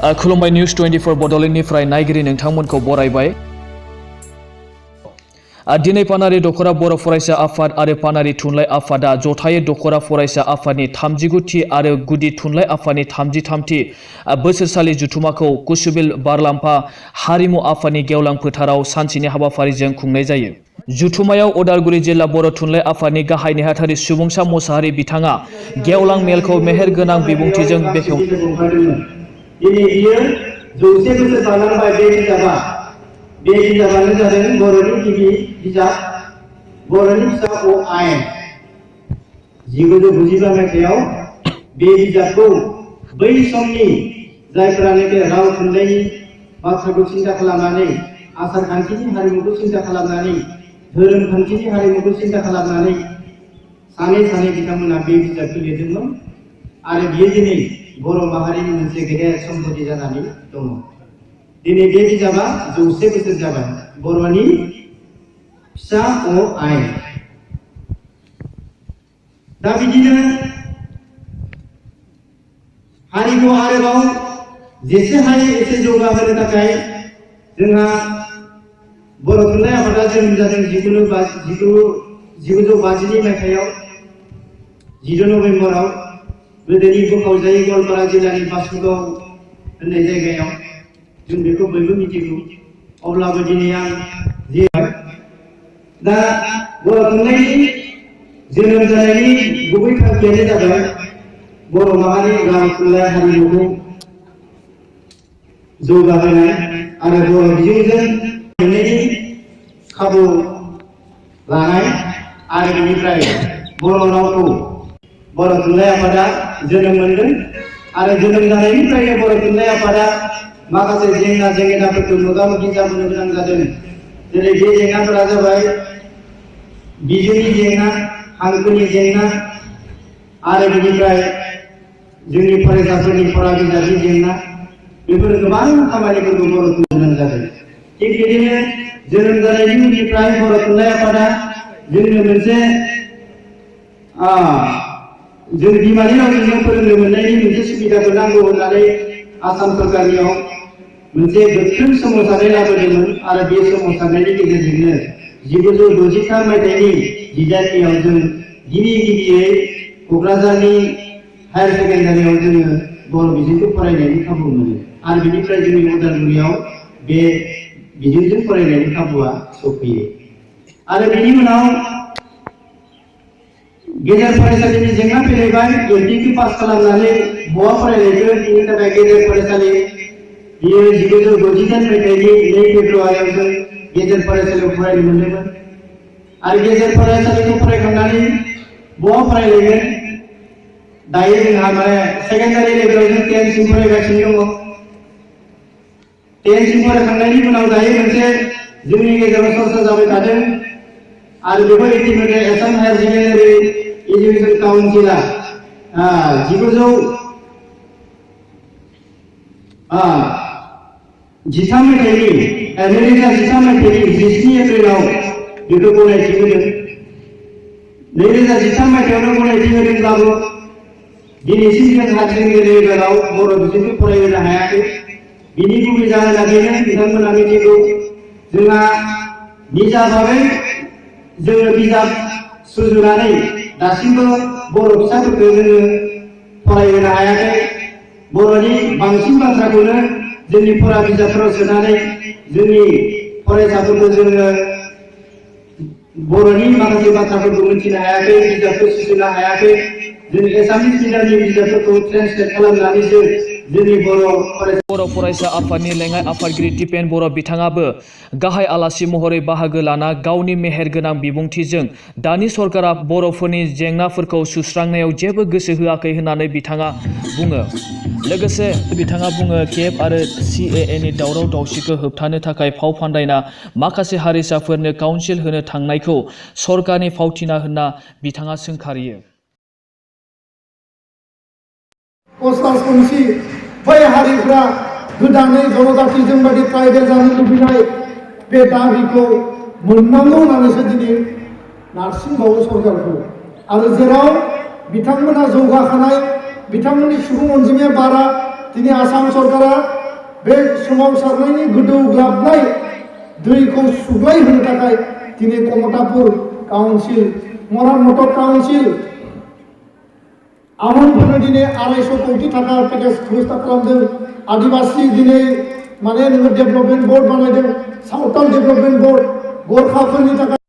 खुलुमबाय निउस 24 बड'लेण्डनिफ्राय नायगिरि नोंथांमोनखौ बरायबाय। दिनै पानारि दख'रा बर' फरायसा आफाद आरो पानारि थुनलाइ आफादा जथायै दख'रा फरायसा आफादनि 39थि आरो गुदि थुनलाइ आफादनि 33थि बोसोरसालि जथुम्माखौ कुसुबिल बारलाम्फा हारिमु आफादनि गेवलां फोथाराव सानसेनि हाबाफारिजों खुंनाय जायो। जथुम्मायाव उदालगुरि जिल्ला बर' थुनलाइ आफादनि गाहाय नेहाथारि सुबुंसा मोसाहारि बिथाङा गेवलां मेलखौ मेहेरगोनां बिबुंथिजों बेखेवदोंमोन। दिनै बियो 100 बोसोर बारलांबाय। बे बिजाबानो जादों बर'नि गिबि बिजाब बर'नि फिसा अ आयेन। 1992 मायथाइयाव बे बिजाबखौ बै समनि जायफोरानोखि राव थुनलाइनि बाथ्राखौ सिन्था खालामनानै, आसार खान्थिनि हारिमुखौ सिन्था खालामनानै, धोरोम खान्थिनि हारिमुखौ सिन्था खालामनानै सानै बिथांमोना बे बिजाबखौ लिरदोंमोन आरो बियो दिनै बर' माहारिनि मोनसे गेदेर सम्पति जानानै दङ। दिनै बे बिजाबा 100 बोसोर जाबाय। बर'नि फिसा अ आयेन। दा बिदिनो हारिखौ आरोबाव जेसे हायो एसे जौगाहोनो थाखाय जोंहा बर' थुनलाइ आफादा जोनोम जादों 1950 मायथाइयाव 10 नभेम्बराव गोदोनि बोखावजायै गवालपारा जिल्लानि बासुगाव होननाय जायगायाव। जों बेखौ बयबो मिथिगौ। अब्लाबो दिनै आं दा बर' थुनलाइनि जोनोम जानायनि गुबै थांखियानो जाबाय बर' माहारि राव थुनलाइ हारिमुखौ जौगाहोनाय आरो बर' बिजोंजों मोननायनि खाबु लानाय आरो बेनिफ्राय बर' रावखौ बर' थुनलाइ आफादा जोनोम मोनदों आरो जोनोम जानायनिफ्रायनो बर' थुनलाइ आफादा माखासे जेंनाफोरखौ मोगा-मोगि जाबोनो गोनां जादों। जेरै बे जेंनाफोरा जाबाय बिजोंनि जेंना, हांखोनि जेंना आरो बेनिफ्राय जोंनि फरायसाफोरनि फरा बिजाबनि जेंना। बेफोर गोबां खामानिफोरखौ बर' थुनलाइ जादों। थिग बिदिनो जोनोम जानायनि उननिफ्राय बर' थुनलाइ आफादा जोंनो मोनसे जों बिमानि रावजोंनो फोरोंनो मोननायनि मोनसे सुबिदाखौ नांगौ होननानै आसाम सरकारनियाव मोनसे गोख्रों सोमावसारनाय लाबोदोंमोन आरो बे सोमावसारनायनि गेजेरजोंनो 1963 मायथाइनि 10 मेआव जों गिबियै क'क्राझारनि हायार सेकेन्डारियाव जोङो बर' बिजोंखौ फरायनायनि खाबु मोनो आरो बेनिफ्राय जोंनि उदालगुरियाव बे बिजोंजों फरायनायनि खाबुआ सफैयो। आरो बेनि उनाव गेजेर फरायसालिनि जेंना फैलायबाय। एलपि पास खालामनानै बहा फरायलायगोन, बेनि थाखाय गेजेर फरायसालि बियो 1960 मायथाइनि 2 फेब्रुवारियाव जों गेजेर फरायसालियाव फरायनो मोनदोंमोन आरो गेजेर फरायसालिखौ फरायखांनानै बहा फरायलायगोन, दायो जोंहा सेकेन्डारि लेभेलाव जों 10 सिम फरायगासिनो दङ। 10 सिम फरायखांनायनि उनाव दायो मोनसे जोंनि गेजेराव चर्चा जाबाय थादों आरो बेखौ इतिमध्य आसाम हायार सेकेन्डारि एजुकेशन काउन्सिलआ 2013 मायथाइनि 17 एप्रिलाव बेखौ गनायथि होदों। 2013 मायथाइयावनो गनायथि होदोंब्लाबो दिनैसिम जों हायार सेकेन्डारि लेभेलाव बर' बिजोंखौ फरायहोनो हायाखै। बिनि गुबै जाहोना बेनो, बिथांमोना मिथिगौ जोंहा निजा भाबै जोङो बिजाब सुजुनानै दासिमबो बर' फिसाफोरखौ जोङो फरायहोनो हायाखै। बर'नि बांसिन बाथ्राखौनो जोंनि फरा बिजाबफोराव सोनानै जोंनि फरायसाफोरखौ जोङो बर'नि माखासे बाथ्राफोरखौ मिथिनो हायाखै, बिजाबखौ सुजुनो हायाखै। जों एसामिस मिडियामनि बिजाबफोरखौ ट्रेन्सलेट खालामनानैसो जोंनि बर' फरायसा आफादनि लेङाइ आफादगिरि दिपेन बर' बिथाङाबो गाहाय आलासि महरै बाहागो लाना गावनि मेहेरगोनां बिबुंथिजों दानि सरकारा बर'फोरनि जेंनाफोरखौ सुस्रांनायाव जेबो गोसो होआखै होननानै बिथाङा बुङो। लोगोसे बिथाङा बुङो, केब आरो CAAनि दावराव दावसिखौ होबथानो थाखाय फाव फान्दायना माखासे हारिसाफोरनो काउन्सिल होनो थांनायखौ सरकारनि फावथिना होनना बिथाङा सोंखारियो। बै हारिफ्रा गोदानै जनजातिजों बायदि ट्राइबेल जानो लुबैनाय बे दाबिखौ मोननांगौ होननानैसो दिनै नारसिनबावो सरकारखौ। आरो जेराव बिथांमोना जौगाखानाय, बिथांमोननि सुबुं अनजिमाया बारा, दिनै आसाम सरकारा बे सोमावसारनायनि गोदौ ग्लाबनाय दैखौ सुग्लायहोनो थाखाय दिनै कमतापुर काउन्सिल मरामत काउन्सिल आमोनफोरनो दिनै 250 कोटी थाखा पेकेज बेबस्था खालामदों आदिबासी दिनै माने नोङो डेभेलपमेन्ट बर्ड बानायदों सावथाल डेभेलपमेन्ट बर्ड गोरखाफोरनि थाखाय